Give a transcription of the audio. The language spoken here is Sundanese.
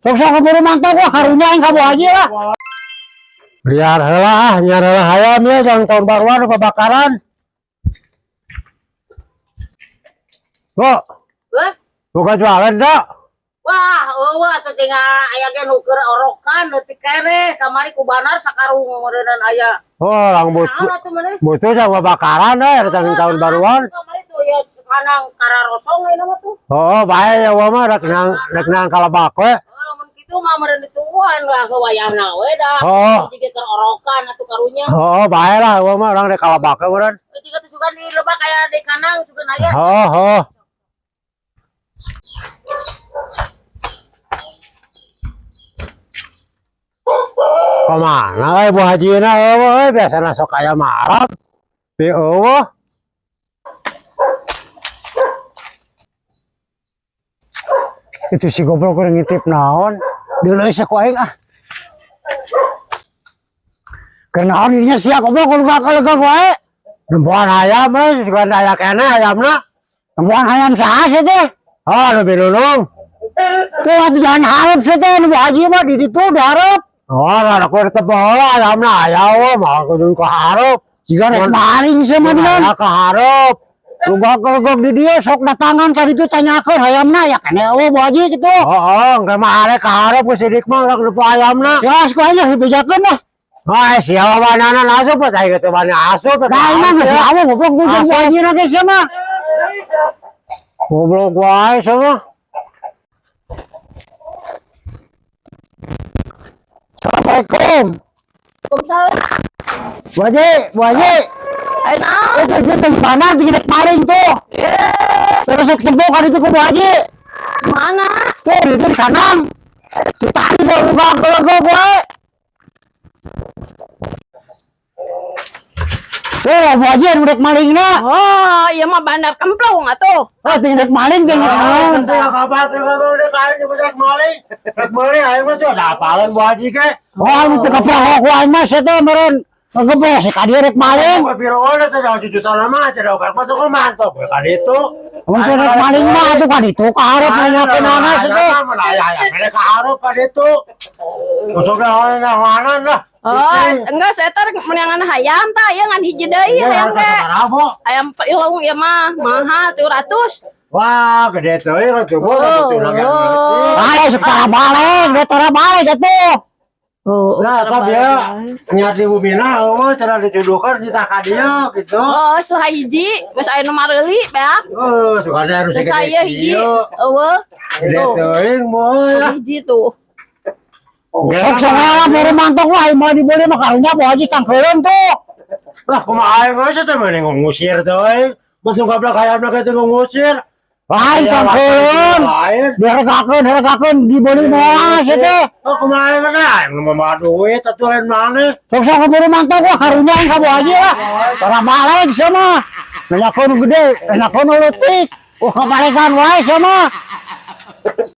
Sok-sok keburu mantap wah karunya aing ka Bu Haji lah. Liar heula ah, nyiar heula hayam ya jangan tahun baruan kebakaran. Bu, Hah? buka jualan dak? Wah, eueuh atuh tinggal aya ge nu keur orokan leutik keneh kamari ku banar sakarung meureunnan aya. Oh, lang butuh Naon atuh maneh? butuh jangan kebakaran deh, datang tahun baruan. Kamari tuh ya sekarang kararosong ayeuna mah tuh. Oh, bae ya gua mah rek nang kalebak we. Oh, lamun kitu mah meureun ditungguan lah ke wayahna we dah. Oh. Jiga keur orokan atuh karunya. Oh, bae lah gua mah orang rek kalebak we meureun. Jiga tuh sugan di lebak aya di kandang sugan aya. Oh, oh. Kemana we Bu Haji na eueuh we biasana sok aya marab. Bi eueuh. Itu si goblok keur ngitip naon? Deuleu ku aing ah. Keur naon ininya sia goblok kudu bakal wae. Nempoan hayam we, sugan aya keneh hayamna. Nempoan hayam saha sih teh? Oh, nu bilulung. Tuh atuh jangan harap sih teh nu Bu Haji mah di ditu diharap. Oh, ada ku tetep heula hayamna aya we mah kudu ka hareup. Jiga rek maling sih mah dengan. Aya ka hareup. Lu gak di dia sok datangan ka ditu tanyakeun hayamna ya keneh eueuh Bu Haji gitu. Oh, engke mah arek ka hareup ku sidik mah urang nempo hayamna. Ya ku aing lah dibejakeun lah. Ah, siapa banana asup teh gitu bana asup. Nah, ini mah geus lama goblok tuh jeung Bu Haji na ge sia mah. Goblok wae sama. Assalamualaikum. Waalaikumsalam. Bu Haji, Bu Haji. Ayo naon? Itu itu teh banar di gede maling tuh. Terus sok tembok kan itu ku Bu Haji. Mana? Tuh itu di kanan. Tadi tuh buka kelego gue. Tuh Bu Haji anu rek malingna. Oh, iya mah bandar kemplung atuh. Ah, ting rek maling jeung rek naon. Tuh kabar tuh kabar udah kain nyebut rek maling. Rek maling aing mah tuh ada apalan Bu Haji ke. Oh, anu teu kaprahok ku aing mah sia teh meureun ngegebos ka dieu rek maling. Gua bilang teh jauh juta lama teh udah mah tuh mantap kan itu. Mun teu rek maling mah atuh ka ditu ka hareup nanyakeunana sia teh. Ayah mereka hareup kan itu. Untuk nawanan lah. Oh, enggak saya teh menangan hayam tah, ieu ngan hiji deui hayam ge. Hayam ilung ieu mah mahal 300. Wah, gede teuing atuh gua Oh, tuh lagi. oh. Ah, sok tara balik, da tara balik atuh. Oh, Nah, tapi ya niat di bumina eueuh cara dituduhkan kita ka dieu gitu. Oh, sahiji geus aya nu mareuli beak. Oh, suka ada harus Geus gede aya hiji. kieu. Eueuh. Gede Tuh, teuing moal lah. hiji tuh. Sok sok baru mantok lah, aing mah dibeli mah karunya Bu Haji tangkeureun tuh. Lah kumaha aing mah teh mending ngusir teuing. Bos nu gablak hayamna ge teu ngusir. Lain tangkeureun. Lain. Dihargakeun, hargakeun dibeli moal sia teh. Oh, kumaha aing mah aing nu mah duit atuh lain maneh. Sok sok keburu mantok wah karunya aing ka Bu Haji lah. Tara balik sia mah. Nanyakeun nu gede, nanyakeun nu leutik. Wah kabalekan wae sia mah.